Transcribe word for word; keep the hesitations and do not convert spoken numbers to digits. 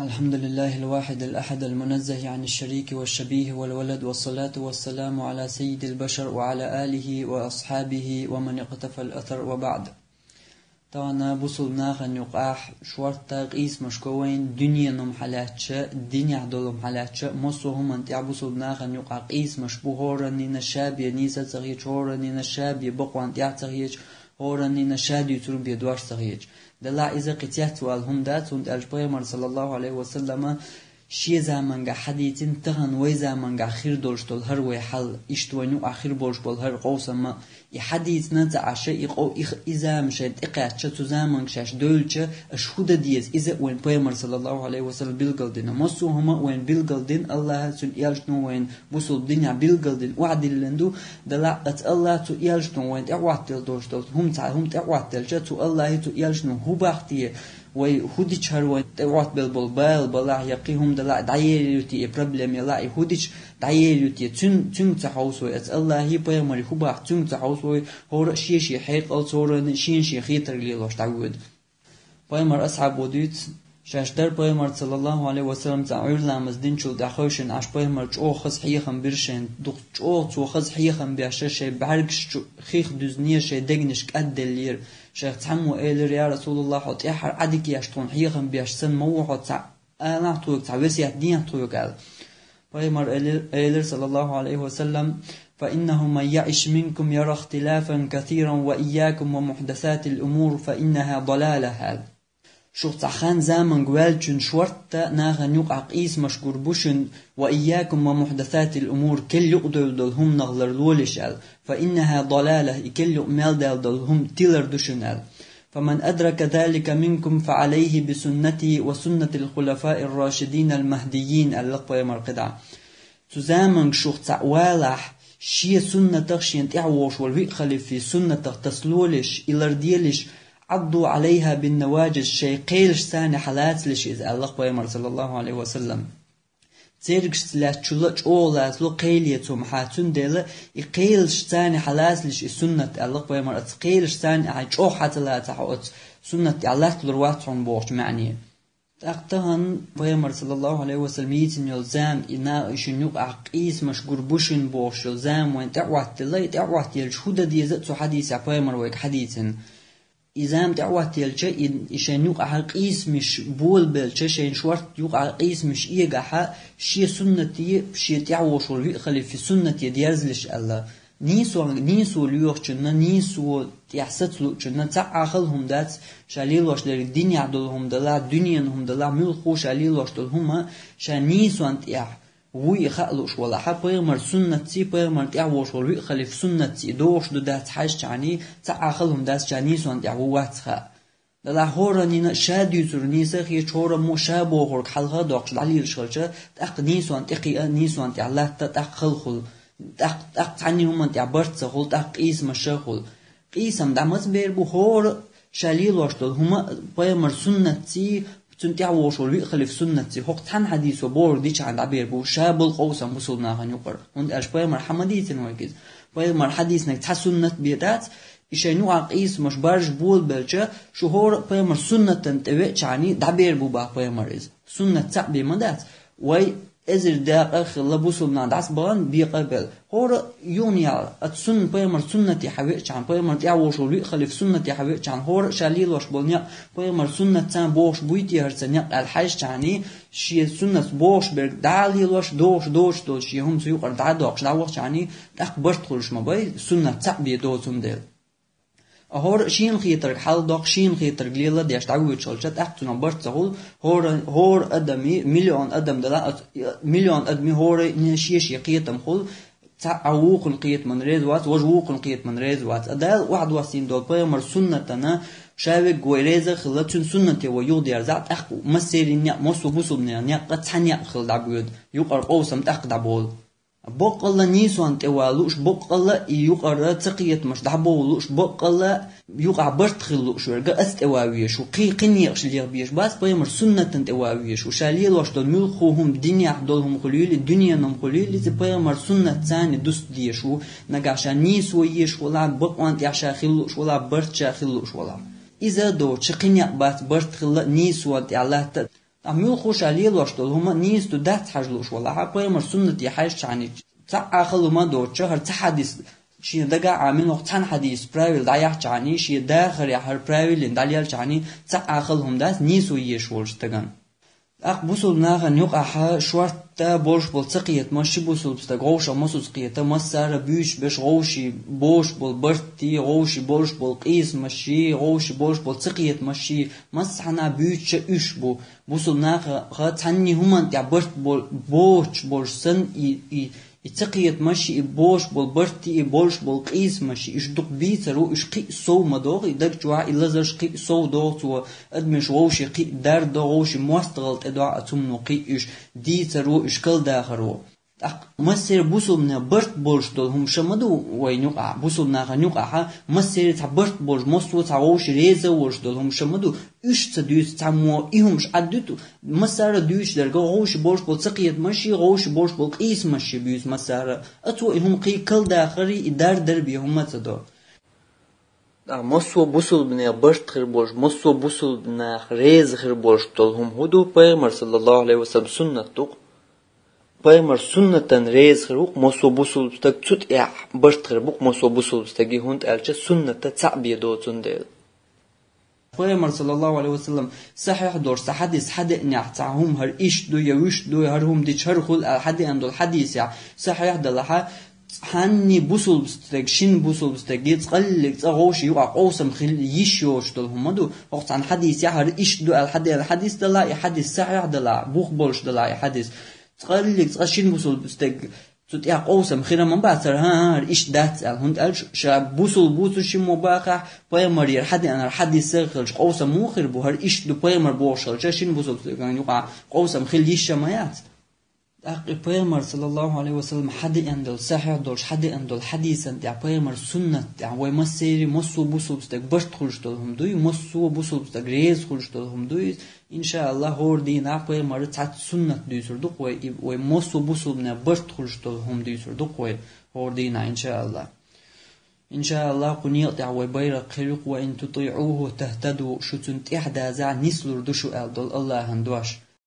الحمد لله الواحد الأحد المنزه عن الشريك والشبيه والولد، والصلاة والسلام على سيد البشر وعلى آله وأصحابه ومن اقتفى الأثر، وبعد. Тахана бусулба нахана юкъахь шортта къийсамаш го вайн, дуьненум хьалаьцча, динехь долум хьалаьцча, массо а хӀуманна тӀехь бусулба нахана юкъахь къийсамаш бу, хӀораннина ша бен нийса ца хеташ, хӀораннина ша бен бакъонна тӀехь ца хеташ, хӀораннина ша дуьйцур бен дош ца хеташ. Делахь иза кхин цецвала хӀума дац, хӀунда аьлча Пайхамар, саллаллаху Ӏалайхи ва саллама, шен заманга хьадийцина, тахана вай заманга хир долуш долу хӀара вай хьал, иштта вайн юкъахь хир болуш болу хӀара къовсамма, и хьадийцина ца Ӏаш, и къов-, и х-, и зама шайн тӀекхаьчча, цу заманга шаьш девлча, аша хӀун дан деза, иза а вайн Пайхамар, саллаллаху Ӏалайхи ва саллам, билгалдина. Массо а хӀума а вайн билгалдина, Аллаха, цуьнан элчано вайн бусулба динехь билгалдина, охьадиллина ду, делахь а ца Аллаха, цу элчано вайн тӀехӀоттаделла долуш долу хӀума ца, хӀума тӀехӀоттаделча, цу Аллахи, цу элчано хӀун бахьа те, вай хӀун дича хӀара вайн тӀехӀоттабелла болу бала балахь, я кхин хӀума далахь, дӀаер ю те, и проблема ялахь, и хӀун дича дӀаер ю те, цуьнга, цуьнга ца хьовса вай, аса Аллахи, пайхамари хӀун бахьа, цуьнга ца хьовса вай, хӀора а шен-шен хьекъалца, хӀора а шен-шен хетарг лелош дӀавоьду. Пайхамар асхьабо дуьйцу, шаьш дара Пайхамар, саллаллаху Ӏалайхи ва саллам, цхьа Ӏуьйра ламаз динчул тӀаьхьа хевшина Ӏаш, Пайхамар чӀогӀа хаза хьехам бира шайна, дукха чӀогӀа цо хаза хьехам беш, шайн бӀаьргаш чу хих дуьзне, шайн дегнаш кӀадделлера. Шайх цхьаммо элира: «Я Расулаллах, хьо тӀаьххьара Ӏадика еш тхуна хьехам беш санна ма ву хьо, цхьа алахь тхоьга, цхьа весет дехьа тхоьга», аьлла. Пайхамар элира, элира, саллаллаху Ӏалайхи ва саллам: «فإنه من يعش منكم يرى اختلافا كثيرا وإياكم ومحدثات الأمور فإنها ضلالة», аьлла. Шух цхьа хан, заманга ваьллачун шортта нахана юкъахь къийсамаш гур бу шуна, «وإياكم ومحدثات الأمور», керла юкъадевлла долу хӀуманах ларлолаш аьлла, «فإنها ضلالة», и керла юкъа мел даьлла долу хӀума тилар ду шуна аьлла. «فمن أدرك ذلك منكم فعليه بسنتي وسنة الخلفاء الراشدين المهديين», аьлла Пайхамар кхидӀа. Цу заманга шух цхьаъ валахь, шен суннатах, шен тӀаьхьа вогӀуш волу виъ халифи суннатах тасалолаш, и ларделаш, «عضوا عليها بالنواجذ», шайн кхелашца хьалацалаш иза, аьлла Пайхамар, саллаллаху Ӏалайхи ва саллам. Цергашца лаьцначул а чӀогӀа лацало, кхеле цу хьа, цундела и кхелашца хьалацалаш и суннат, аьлла Пайхамар, аса кхелашца хьайн чӀогӀа хьа ца лацахь оцу суннат тӀехь латталур вац хьуна бохучу маьӀне. ТӀаккха тахана Пайхамар, саллаллаху Ӏалайхи ва саллам, йийцина йолу зама, и на-, и шуна юкъахь къийсамаш гур бу шуна бохуш йолу зама вайн тӀехӀоттаделла, и тӀехӀоттаделча хӀун дан деза а цу хьадисехь Пайхамар вайга хьадийцина. И зама тӀехӀоттаделча, и, и шайн юкъахь къийсамаш болабелча, шайн шортта юкъахь къийсамаш эгахь, шен суннате, шен тӀехьа вогӀуш волу виъ халифи суннате дерзалаш аьлла. Нийсо, нийсо лоьхучунна, нийсо тӀехь саца луучунна цхьа а хала хӀума дац, ша лелош дерг динехь долу хӀума далахь, дуьненан хӀума далахь, муьлхха ша лелош долу хӀума, ша нийсонна тӀехь вуй и хаа лууш валахь, Пайхамар суннатций, Пайхамар тӀехь вогӀуш волу виъ халиф суннатций догӀуш ду дац хьаьжча, цхьа а хала хӀума дац, ша нийсонна тӀехь ву вац хаа. Делахь хӀораннина ша дуьйцур нийса а хеташ, хӀораммо ша бохург хьалха а доккхуш дӀалелаш хилча, тӀаккха нийсонна тӀекхиа, нийсонна тӀехь латта, тӀаккха халахула, тӀаккха, тӀаккха цхьанна хӀуманна тӀехь барт ца хула, тӀаккха къийсамаш а хула. Къийсам дӀа маца бер бу, хӀора а ша лелош долу хӀума а Пайхамар суннатций, цуьнан тӀехь вогӀуш волу виъ халиф суннатций, хӀокху цхьана хьадисо бохург дичахьана дӀабер бу, ша болу къовсам бусулба нахана юкъара. ХӀунда аьлча Пайхамар хьа ма дийцина вайга иза. Пайхамар хьадийцинарг цхьа суннат бен дац, и шайн юкъахь къийсамаш баржа болабелча, шу хӀора а Пайхамар суннатан тӀе веачахьана дӀабер бу боху Пайхамар иза. Суннат цхьаъ бен ма дац. Вай эзар дакъа а хилла, бусулба нах дӀасабахана бекъа а белла. ХӀора а юханехьа, аса сунна-, Пайхамар суннате хьан веачахьана, Пайхамар тӀехь вогӀуш волу виъ халиф суннате хьан веачахьана, хӀора а ша лелош болу некъ Пайхамар суннатца бохуш буй те хӀара сан некъ аьлла хьаьжчахьана, шен суннатца бохуш берг дӀа а лелош, догӀуш доцуш долу шен хӀума цу юкъара дӀа а доккхуш дӀавахчахьана, тӀаккха барт хуьлуш ма бай, суннат цхьаъ бен доцу хӀума дела. ХӀора а шена хетарг хьалдоккху, шена хетарг лела а деш дӀавоьдуш хилча, тӀаккха цунах барт ца хула, хӀора, хӀора адамий, миллион адам дала, миллион адамий хӀора а шен-шен кхетам хула, цхьаъ вукхун кхетаман реза вац, важа вукхун кхетаман реза вац. А Дала охьадоссийна долу Пайхамар суннатана ша вегга вай реза а хилла, цуьнан суннате вай юхадерзахь, тӀаккха массерийн некъ, массо а бусулбанийн некъ цхьа некъ хилла дӀабоьду, юкъара къовсам тӀаккха дӀаболу. Боккъалла нийсонна тӀе ван лууш, боккъалла и юкъара цакхетамаш дӀабовла лууш, боккъалла юкъахь барт хила лууш верг а аса тӀе ван везаш ву, кхин, кхин некъаш леха безаш бац, Пайхамар суннатан тӀе ван везаш ву. Ша лелош долу муьлхха хӀума, динехь долу хӀума хуьлийла, дуьненан хӀума хуьлийла, иза Пайхамар суннатца дустадезаш ву, нагахь ша нийсо езаш валахь, бакъонна тӀехь ша хила лууш валахь, барт ша хила лууш валахь. Иза а доцуш, кхин некъ бац барт хилла а, нийсонна тӀехь латта а. А муьлхха ша лелош долу хӀума нийса ду дац хьажа лууш валахь, пайхамар суннате хьаьжча хьаний, цхьа а хала хӀума доцуш, хӀара цхьа хьадис шен дага а Ӏамийна, хӀокху цхьана хьадисан правил дӀаяхьча хьаний, шен дахарехь хӀара правилина дӀалелча хьаний, цхьа а хала хӀума дац нийсо езаш волчу стагана. ТӀаккха бусулба нахана юкъахь шортта болуш болу цакхетамаш, ши бусулба стаг гӀовша мосазза кхета, массара буьйцуш берш гӀовший болуш болу бартий, гӀовший болуш болу къийсамашший, гӀовший болуш болу цакхетамашший, массанхьа буьйцуш уьш бу. Бусулба наха цхьанний хӀуманна тӀехь барт бо-, боцуш болуш санна, и, и, и цакхетамашший, и болуш болу бартий, и болуш болу къийсамашший, уьш дукха бийцар ву, уьш кхин а сов ма догӀу, и даг чохь и лазарш кхин а сов догӀу цо, адамаш вовший кхин а дарда, вовший мостагӀалла тӀедогӀу а цумно кхин а уьш дийцар ву, уьш калдахар ву. ТӀаккха массеран бусулбанех барт болуш долу хӀума ша ма ду вайн юкъахь, бусулба нахана юкъахь, массеран цхьа барт болуш, массо а цхьа вовший реза а волуш долу хӀума ша ма ду, уьш ца дуьйцу цхьаммо, и хӀумаш Ӏаддуьту, массара дуьйцуш дерг, гӀовший болуш болу цакхетамашший, гӀовший болуш болу къийсамашший буьйцу массара, а цо и хӀума кхин калдахарий, и дардар бен хӀума ца до. ТӀаккха массо а бусулбанех барт хир болуш, массо а бусулба нах реза хир болуш долу хӀума хӀун ду, пайхамар, саллаллаху алейхи ва саллям, суннат ду-кх. Пайхамар суннатан реза хир ву-кх массо а бусулба стаг, цу тӀехь барт хир бу-кх массо а бусулба стаге, хӀунда аьлча сунната цхьаъ бен доцу цундела. Пайхамар, саллаллаху алейхи ва саллям, сахьихь долуш цхьа хьадис хьадеанехь, цхьа хӀума хӀара иштта ду я вуьшта ду, хӀара хӀума дича хӀара хуьлу аьлла хьадеана долу хьадис я сахьихь делахь, цхьанний бусулба стаг, шина бусулба стаге цкъаллиг цкъа гӀовший юкъахь къовсам хила йиш йоцуш долу хӀума ма ду. ХӀокху цхьана хьадис я хӀара иштта ду аьлла хьадеана хьадис делахь, и хьадис сахьихь делахь, бух болуш делахь и хьадис. Цкъаллиг цкъа шина бусулба стаг цу тӀехь къовсам хир ма бац хӀара, хӀан-хӀан, хӀара иштта дац аьлла, хӀунда аьлча ша бусулба ву цу шиммо бахахь, пайхамарера хьадеана хьадис а хилча, къовсам муха хир бу, хӀара иштта ду пайхамар бохуш хилча, шина бусулба стагана юкъахь къовсам хила йиш а ма яц. ТӀаккха и пайхамар, саллаллаху алейхи ва саллям, хьадеана долу, сахьихь долуш хьадеана долу хьадисан тӀехь, пайхамар суннат тӀехь, вай массеран, массо а бусулба стаг барт хуьлуш долу хӀума дуй, массо а бусулба стаг реза хуьлуш долу хӀума дуй, Иншааллах, хӀора дийнахь пайхамара цхьацца суннат дуьйцур ду-кх вай, и вай массо а бусулбанех барт хуьлуш долу хӀума дуьйцур ду-кх вай хӀора дийнахь, иншааллах. Иншааллах, кху некъа тӀехь вай байракх хир ю-кх: «Ва ин тутиӀуху тахтаду», шу цунна тӀаьхьадазахь, нислур ду шу аьлла долу Аллахьан дош.